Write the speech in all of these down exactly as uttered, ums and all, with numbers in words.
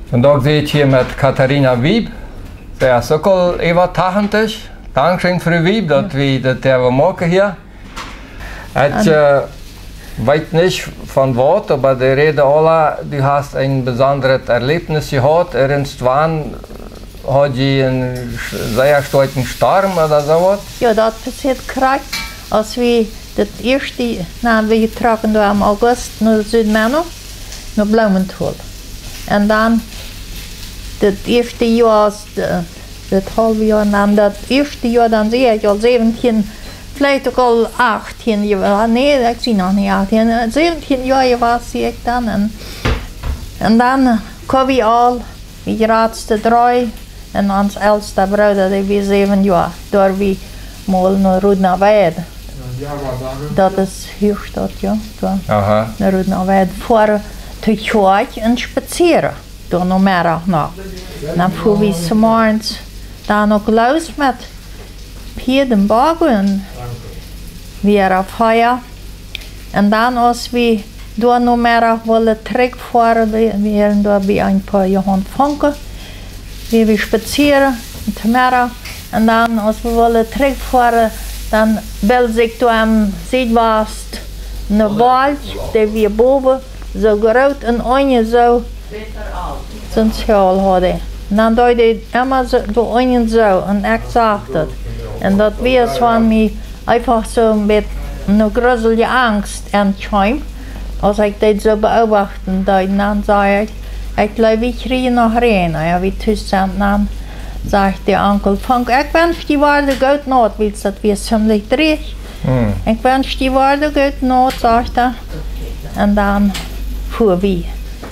Un doa sie ekj hia met Katharina Wieb. See es uk aul äwa tachentich. Dankscheen, Fru Wieb, daut wie daut derwen moaken hia. Ekj, äh, weet nich von waut, oba dee räden aula, du hast een besondret Erlebnis jehaut. Irjentwan haud jie een sch-, sea stoakjen Storm ooda soo waut? Jo, daut passieed krakjt, aus wie daut ieeschte, na, wie trocken doa em August no Südmenno, no Blumenthal. Un dan daut ieeschte Joa, aus de, daut haulwe Joa, un dan daut ieeschte Joa, dan sie ekj aul säwentieen, veleicht uk aul achttieen Joa, nä, ekj sie noch nich achttieen, äh, säwentieen Joa jewast sie ekj dan. Un, un dan, äh, kjeem wie aul, wie jratste dree, un ons elsta Brooda, dee wia säwen Joa, doa wie mol no Rudnaweid. Daut es hia Staut, jo, doa. Aha. No Rudnaweid, foaren to Kjoakj un spazieren. Doa no Meddach noch. Dan fuaren wie zemorjes dan uk loos met Pieed un Wage un wia Fia. Un dan, aus wie doa no Meddach wullen trigjfoaren, wie, wie wieren doa bie een poa Johan Funke, wia wie spazieren, un to Meddach. Un dan, aus wie wullen trigjfoaren, dan bild sikj doa em Siedwast ne Wolkj, dee wia bowen soo groot un unjen soo, soo aus hee aul haud. Un dan deed dee emma soo, doa unjen soo, un ekj sach daut. Un daut wia, aus wan mie eefach soo een bät ne gruselje Angst entkjeem, aus ekj dit soo beobachten deed. Un dan säd ekj, ekj jleew, wie kjrieen noch Räajen, ea wie tus sent. Dan säd de Onkel Funke: "Ekj wensch, dee worden goot naut", wiels daut wia zimlich drieech. Hm. "Ekj wensch, dee worden goot naut", säd hee. Un dan fuaren wie.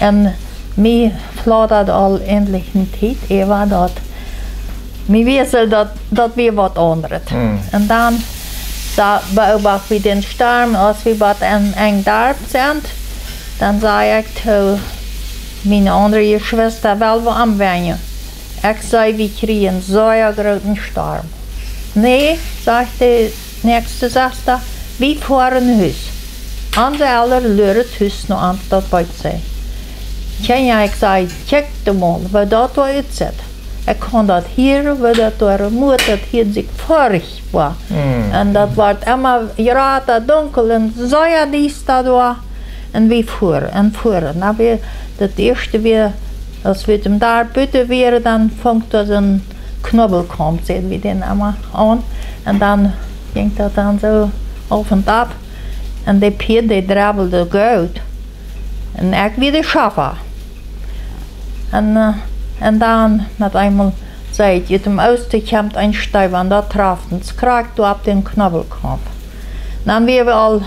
Un mie flautad aul endlich ne Tiet, ea daut, mie wia soo daut, daut wia waut aundret. Hm. Un dan, dan beobacht wie dän Storm, aus wie bat aun een Darp sent, dan säd ekj to miene aundre Jeschwista: "Well wie omwenjen? Ekj see, wie kjrieen soo een grooten Storm." "Nä," sajcht de näakjste Sesta, "wie foaren no Hus. Onse Elren luaren tus no ons, daut weet see." "Kjeen, ekj see, kjikj emol, woo daut doa utsett. Ekj kaun daut hieren, woo daut doa rumort, daut hieet sikj ferchtboa." Mm. "Un daut woat emma jrata, dunkel un sea diesta doa." Un wie fuaren un fuaren. Na, wie, daut ieeschte wia, aus wie em Darp buten wieren, dan funk doa soon Knubbelkaump, säd wie dän emma aun. Un dan jinkj daut dan soo auf un af. Un de Pieed, dee drebbelden goot. Un ekj wia de Schoffa. Un, äh, un dan met eemol see ekj, ut däm Oosten kjemt een Steewa, un daut traft ons krakjt doa opp dän Knubbelkaump. Dan wieren wie aul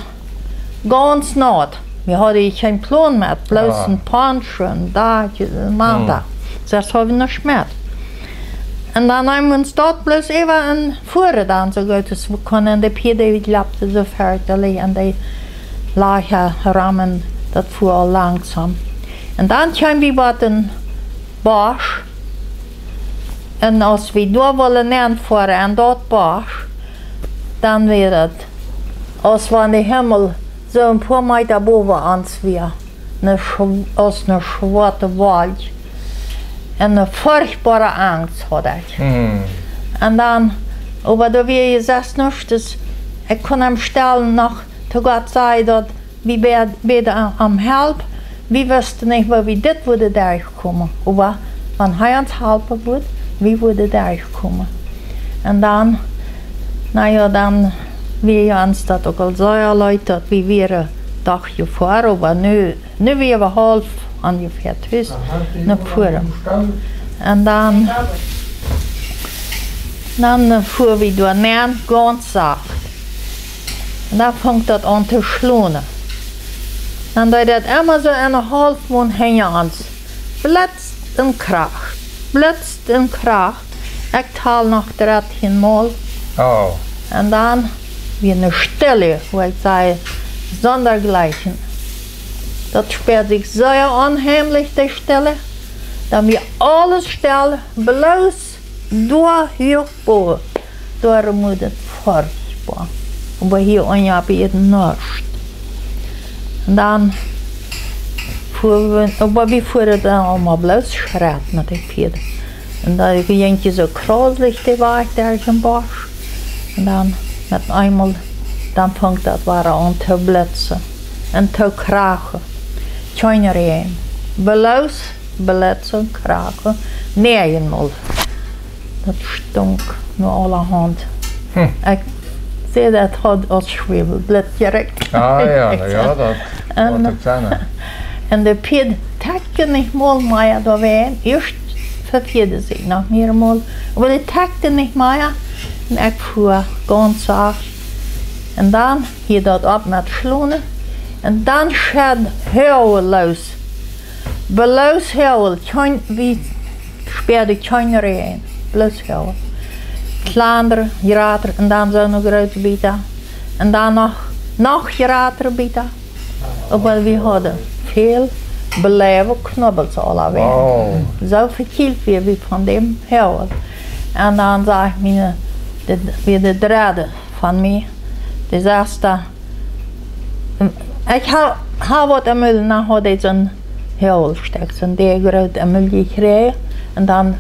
gaunz naut. Wie hauden kjeen Plon met, bloos een Poncho, een Dakj, een Manta. Hm. Daut haud wie noch met. Un dan neem wie ons daut bloos äwa un fuaren dan soo goot aus wie kunnen. Un de Pieed, dee jlapten soo ferchtlich un dee lagen rom, daut fua aul langsom. Un dan kjeem wie bat een Bosch. Un aus wie doa wullen nenfoaren en daut Bosch, dan wia daut, aus wan de Himmel soo een poa Meeta bowen ons wia. Ne schw-, aus ne schwoate Wolkj. Un ne ferchtboare Angst haud ekj. Mm. Un dan, oba doa wia je sest nuscht, dus ekj kunn em Stellen noch to Gott sajen, daut wie bä-, bäden om, om Help. Wie wisten nich, woo wie dit wudden derchkomen. Oba wan hee ons halpen wudd, wie wudden derchkomen. Un dan, na jo, dan wia ons daut uk aul soo leet, daut wie wieren doch jefoaren, oba nu, nu wia wie haulf onjefäa tus, aha, no Fuaren. Un dan, dan, äh, fua wie doa nenn, gaunz sacht. Un dan funk daut aun to schlonen. Dan deed daut emma soo eene haulf Mun hinja ons. Blitzt un kracht, blitzt un kracht. Ekj tal noch dartieen Mol. Oh. Un dan wia ne Stille, wua ekj saj, sondergleichen. Daut späad sikj sea onheimlich, de Stille. Dan wia aules stell, bloos doa hia bowen. Doa rumort et ferchtboa. Oba hia unja wia nuscht. Un dan Fuaren, oba wie fuaren dan aulemol bloos Schrett met de Pieed. Un dan jinkj je soo krauselich de Wajch derch dän Bosch. Un dan met eemol, dan funk daut wada aun to blitzen un to krachen. Kjeen Räajen. Bloos blitzen, krachen. Näajenmol. Daut stunk no aulahaunt. Hm. Ekj säd, daut haud aus Schwäwelblit jerekjt. Ah jo, jo, daut Un, waut ekj saj. Un de Pieed trakjen nich mol mea doawäajen. Ieescht vefieeden see noch mea mol. Oba dee trakjen nich mea. Un ekj fua gaunz sacht. Un dan hilt daut opp met schlonen. Un dan schad Hoagel loos. Bloos Hoagel, kjeen, wie späaden kjeen Räajen, bloos Hoagel. Kjlandre, jratre, un dan soone groote Bieta. Un dan noch, noch jratre Bieta. Oba wie hauden väl bleiwe Knubbels aulawäajen. Wow. Soo vekjielt wia wie von däm Hoagel. Un dan saj ekj mie, de, wia de dredde von mie, de sasta, ekj ha, ha waut em Mul, dan haud ekj soon Hoagelstekj, soon dee groot em Mul jekjräajen. Un dan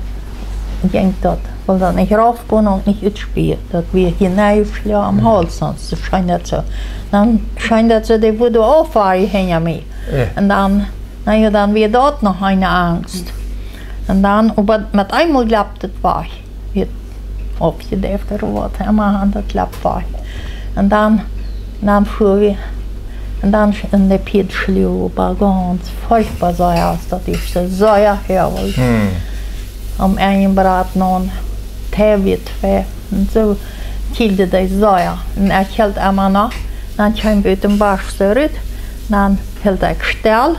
jinkj daut, wull daut nich raufkomen un nich utspieejen. Daut wia hia neijeschlonen aum Hauls, sest scheen daut soo. Dan scheen daut soo, dee wudd auffoaren hinja mie. Jo. Un dan, na jo, dan wia daut noch eene Angst. Un dan, oba met eemol jlept et wajch. Wia aufjedäft ooda waut emma, un daut jlept wajch. Un dan, dan fua wie, un dan sch-, un de Pieed schluagen oba gaunz fuchtboa sea, aus daut ieeschte sea Hoagel. Hm. Aum Enj brat noch twee, wia twee. Un soo kjield et sea. Un ekj hilt emma noch. Dan kjeem wie ut dän Bosch soo rut. Dan hilt ekj stell.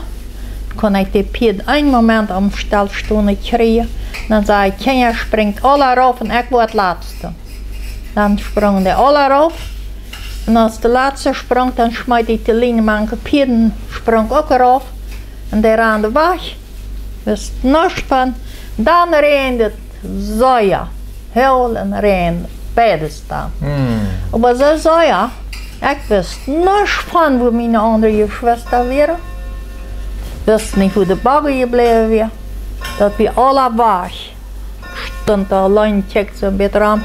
Kunn ekj de Pieed een Moment aum Stell stonen kjrieen. Dan säd ekj: "Kjinja, sprinjt aula rauf un ekj woa daut latste." Dan sprungen dee aula rauf. Un aus de latste sprunk, dan schmeet ekj de Lien mank de Pieed, sprunk uk rauf. Un dee randen wajch. Wist nuscht von. Dan räajend et sea. Hoagel un Räajen, beides dan. Hm. Oba soo sea, ekj wist nuscht von, wua miene aundre Jeschwista wieren. Wist nich, wua de Bogge jebläwen wia. Daut wia aula wajch. Stunt doa auleen, kjikjt soo een bät rom.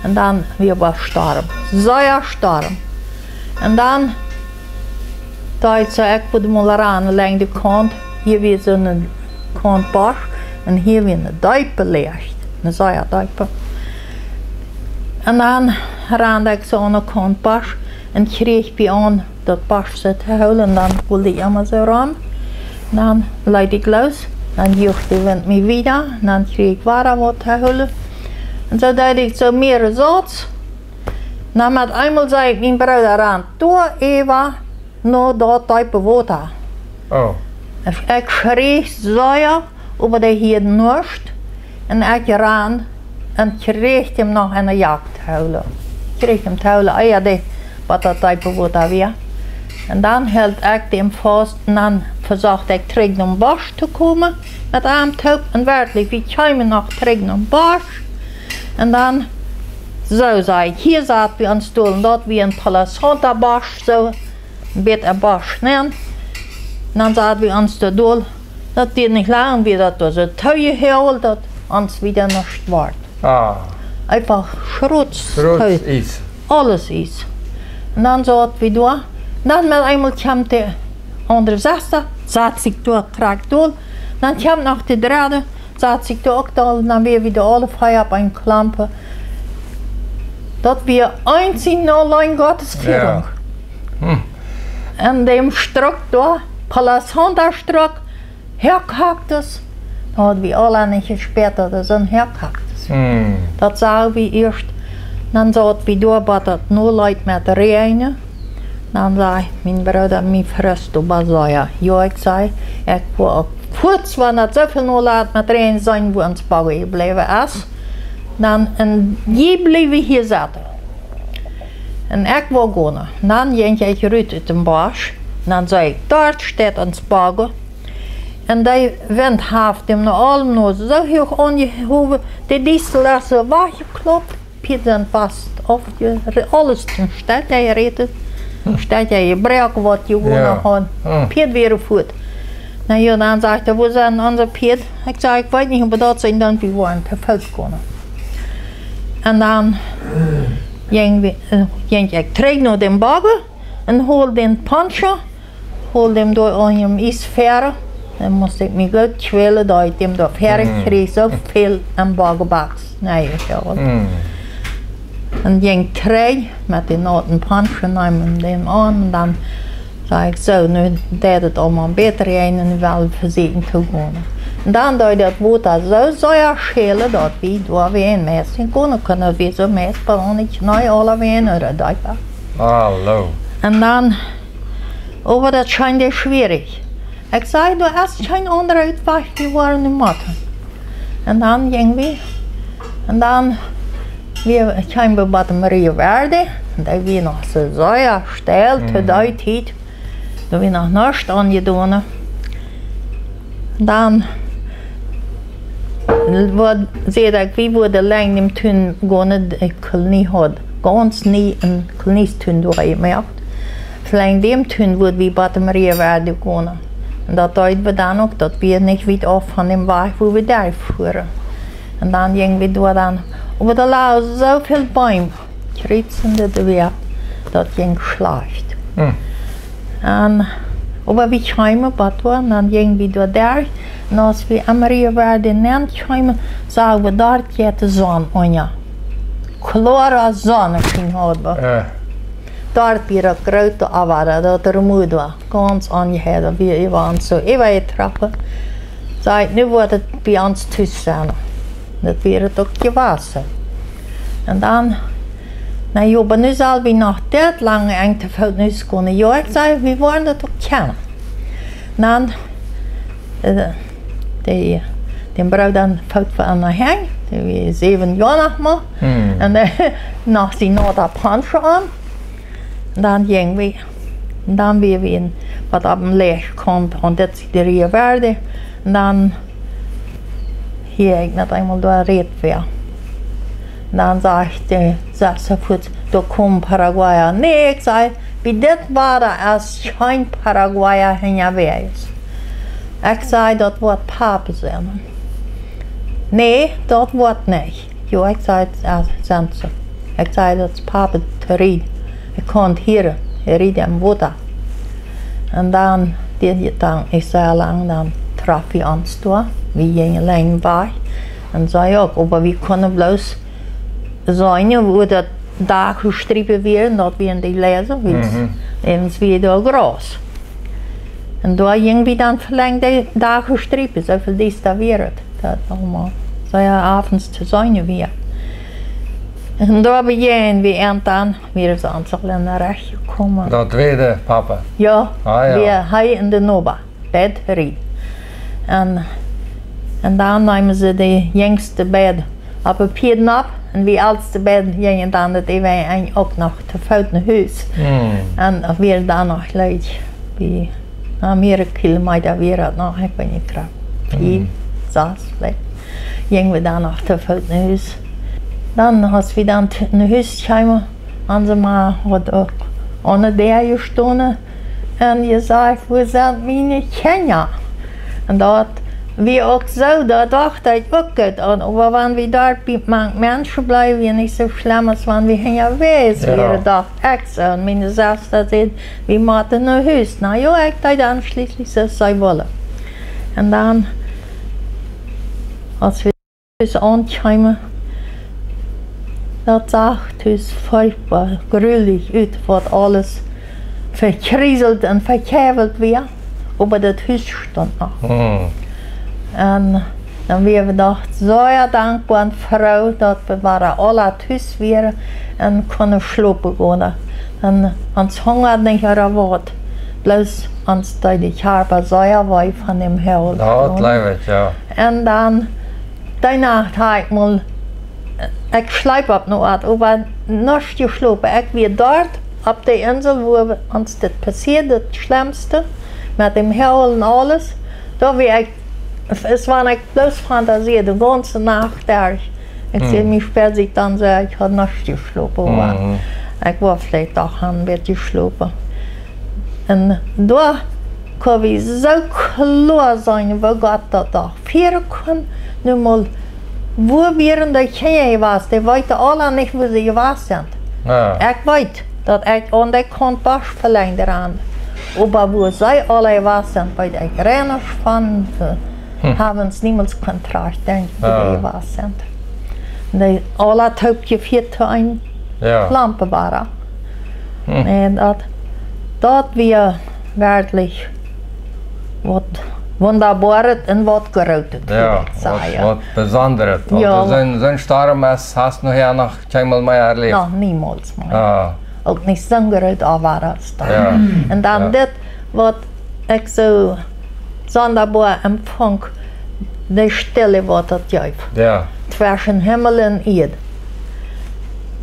Un dan wia oba Storm. Sea Storm. Un dan daut ekj saj, ekj wudd mol ranen, lenjd de Kaunt. Hia wia soone Kaunt Bosch. Un hia wia eene deepe Läach. Eene sea deepe. Un dan rand ekj soo aun de Kaunt Bosch. Un kjrieech bie aun daut Bosch soo to hoolen. Dan wull ekj emma soo rom. Dan leet ekj loos. Dan joag de Wint mie wieda. Dan kjrieech ekj wada waut to hoolen. Un soo deed ekj soo mearere Sauz. Na, met eemol saj ekj, mien Brooda rand doa äwa no daut deepe Wota. Oh. Ekj, ekj schrieech sea, oba dee hieed nuscht. Un ekj rand un kjrieech am noch enne Jack to hoolen. Kjrieech am to hoolen, ah jo, dee, waut daut deepe Wota wia. Un dan hilt ekj am faust un dan vesocht ekj trigj nom Bosch to komen met am toop. Un werkjlich, wie kjeemen noch trigj nom Bosch. Un dan, soo saj ekj, hia saten wie ons dol, un daut wia een Palo Santo Bosch, soo een bät een Bosch, nä? Un dan saten wie ons doa dol. Daut wia nich lang, wia daut doa soo toojehoagelt, daut ons wieda nuscht wort. Ah. Eefach schrots, schrots Iess. Aules Iess. Un dan saten wie doa. Dan met eemol kjemt de aundre Sesta, sat sikj doa krakjt dol. Dan kjemt noch de dredde, sat sikj doa uk dol, dan wia wie doa aule vea opp een Klompen. Daut wia eent sien auleen Gottes Fierunk. Jo. Hm. Un däm Struck doa, Palo Santo Struck, Hoakaktus, daut haud wie aula nich jespäat, daut et soon Hoakaktus. Hm. Daut sagen wie ieescht, dan saten wie doa, bat daut nu leet met räajnen. Dan säd mien Brooda, mie frist oba sea. Jo, ekj saj, ekj woa uk fuaz, wan daut soo väl nu lat met räajnen, seenen, wua ons Bogge jebläwen es. Dan, un jie bliewen hia sitten. Un ekj woa gonen. Dan jinkj ekj rut ut dän Bosch. Dan saj ekj, doa steit ons Bogge. Un de Wint haft am nu aul nu soo huach aunjehowen. De Diesel es soo wajchjeklopt. Pieed sent fast aufje-, aules tom Stekj jeräten. Stekj jebroaken, waut je woaren haud. Jo. Hm. Pieed wieren fuaz. Na jo, dan sajcht hee: "Wua sent onse Pieed?" Ekj saj: "Ekj weet nich, oba daut sent dan, wie woaren to Foot gonen." Un dan jinkj wie, äh, jinkj ekj trigj no dän Bogge un hold dän Poncho, hold däm doa aun däm Iess väaren. Dan must ekj mie goot kjwälen, daut ekj däm doa väaren kjrieech, soo väl em Bogge baks. Na jo, jo. Un jinkj trigj met dän nauten Poncho, neem dän aun, un dan saj ekj: "Soo, nu deit et aul mau bäta jennen, nu well wie vesieekjen to gonen." Un dan deed daut Wota soo sea schälen, daut wie doa wada en meist gonen kunnen, wie soo meist bie onse Kjnee aula wada, ooda daut. Hallo. Un dan, oba daut schient schwierich. Ekj saj: "Doa es kjeen aundra Utwajch, wie woaren nu motten." Un dan jinkj wie, un dan, wie kjeemen bie Maria Verde, un doa wia noch soo sea steil to dee Tiet, doa wia noch nuscht aunjedonen. Dan, waut säd ekj, wie wudden lang em Tun gonen, de Kolonie haud gaunz nie een Koloniestun doa jemoakt. Lang däm Tun wudd wie bie Maria Verde gonen. Un daut deed wie dan uk, daut wia nich wiet auf von däm Wajch, wua wie doa fuaren. Un dan jinkj wie doa dan, oba doa lagen soo väl Beem, kjrietsende doa, daut jinkj schlajcht. Un, oba wie kjeemen bat doa, un dan jinkj wie doa derch. Un aus wie aun Maria Verde nenn kjeemen, sagen wie: "Doa jeit de Sonn unja." Kloare Sonneschien hauden wie. Doa wia daut groote Awada, daut Remuda, gaunz aunjeheilt, wie äwa ons soo äwajetrocken. Saj ekj: "Nu woat et bie ons tus sennen." Daut wia et uk jewast. Un dan, na jo, oba nu sell wie noch dit lang enj to Foot no Hus gonen. Jo, ekj saj, wie woaren daut uk kjennen. Dan, äh, dee, dän Brooda foot wie aun de Henj, dee wia säwen Joa noch mau. Un, äh, noch sien nauten Poncho aun. Dan jinkj wie, dan wia wie en, waut opp dän Lech kjemt, un daut es de Rio Verde. Un dan hia, ekj met eemol doa räd wie. Dan sajcht de Sasa fuaz: "Doa komen Paraguaya." "Nä," ekj saj, "bie dit Wada es kjeen Paraguaya hinjawäajes." Ekj saj: "Daut woat Papa sennen." "Nä, daut woat nich." "Jo," ekj saj, "et sent see." Ekj saj: "Daut es Papa to rieden. Ekj kaun et hieren. Hee rieet em Wota." Un dan, dee, dee dan, ekj saj lang, dan trof wie ons doa. Wie jinjen lang wajch. Un see uk, oba wie kunnen bloos seenen, wua daut Dachjestriepe wieren, daut wieren dee Leisen, wiels eewens wia doa Graus. Un doa jinj wie dan velenjd de Dachjestriepe, soo väl diesta wia et. Daut aulemol. Soo jo, avends to seenen wia. Un doa bejäajend wie an dan, wie sent ons aul en Rajcht jekomen. Daut wia de Papa? Jo, ah, jo. Wia hee en de Noba, beid rieden. Un, un dan neemen see de jinjste beid opp de Pieed opp, un wie elste beid jinjen dan daut äwa uk noch to Foot no Hus. Un wie dan noch leet, wie, na, mearere Kilomeeta wia et noch, ekj weet nich krakjt, fiew, sas veleicht, jinj wie dan noch to Foot no Hus. Dan, aus wie dan t-, no Hus kjeemen, onse Ma haud uk aun de Däa jestonen un jesajcht: "Wua sent miene Kjinja?" Un daut wia uk soo, doa docht ekj uk goot aun. Oba wan wie doa bie mank Menschen bleewen, wia nich soo schlemm aus wan wie hinjawäajes wieren, docht ekj soo. Un miene Sesta säd, wie motten no Hus. Na jo, ekj deed dan schlieslich soo aus see wullen. Un dan, aus wie tus aunkjeemen, daut sach tus furchtboa, grulich ut, waut aules vekjrieselt un vekjäwelt wia, oba daut Hus stunt noch. Un dan wia wie doch sea dankboa un froo, daut wie wada aula tus wieren un kunnen schlopen gonen. Un ons hungad nich ooda waut, bloos ons deed de Kjarpa sea wee von däm Hewel. Daut jleew ekj, jo. Un dan, dee Nacht haud ekj mol, ekj schleep opp ne Oat, oba nich jeschlopen. Ekj wia doa opp de Insel, wua ons dit passieed, daut schlemmste, met däm Hewel un aules. Doa wia ekj, es wan ekj bloos fantasieed, de gaunze Nacht derch. Ekj säd, mie spieed sikj dan soo, ekj haud nich jeschlopen, oba ekj wull veleicht doch een bät jeschlopen. Un doa kunn wie soo kloa seenen, woo Gott daut doch fieren kunn. Nu mol, wua wieren dee Kjinja jewast? Dee weeten aula nich, wua see jewast sent. Ekj weet, daut ekj aun dee Kaunt Bosch velenjd aun. Oba wua see aula jewast sent, weet ekj rein nuscht von. Wie haben ons niemols Kontrakt, denkj ekj, wua dee jewast sent. Un dee aula toop jefieet to een Lampenwara. Un daut, daut wia werkjlich waut Wundaboaret un waut Grootet, wudd ekj sajen. Waut Besondret. Jo. Aulsoo soon, soon Storm es, hast noch, jo, noch kjeenmol mea erläft. Noch niemols mea. Uk nich soon groot Awatastorm. Un dan dit, waut ekj soo sondaboa empfunk, de Stell, waut daut jeef. Tweschen Himmel un Ieed.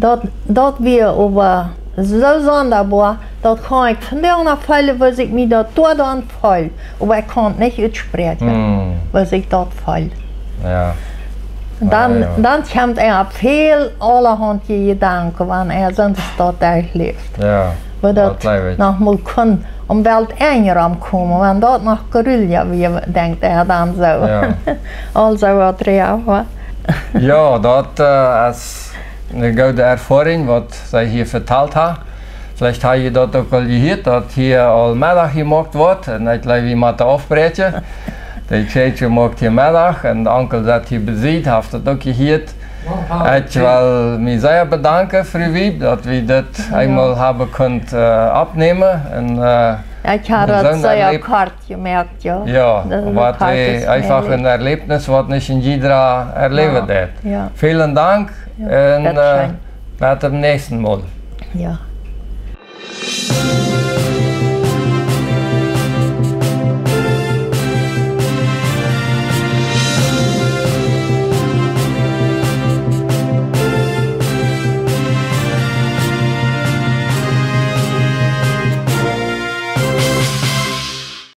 Daut, daut wia oba soo sondaboa, daut kaun ekj vondoag noch feelen, woo ekj mie daut doa dan feel. Oba ekj kaun nich utspräakjen, woo ekj daut feel. Un dan, dan kjemt eena opp väl aulahaunt Jedanken, wan eena soont daut derchläft. Woo daut noch mol kunn om Welt enj rom komen, wan daut noch gruelja wia, denkjt eena dan soo. Aulsoo waut real, wa? Jo, daut es eene goode Erfoarunk, waut see hia vetalt haft. Veleicht hab jie daut uk aul jehieet, daut hia aul Meddach jemoakt woat. Un ekj jleew, wie motten aufbräakjen. De Kjäakj moakt hia Meddach un de Onkel sett hia besied, haft daut uk jehieet. Ekj well mie sea bedanken, Fru Wieb, daut wie dit eemol haben kunt oppnämen. Un ekj hab daut sea kort jemoakt, jo. Jo, daut wia eefach een Erläwnis, waut nich een jiedra erläwen deit. Välen Dank un bat daut näakjste Mol. Jo.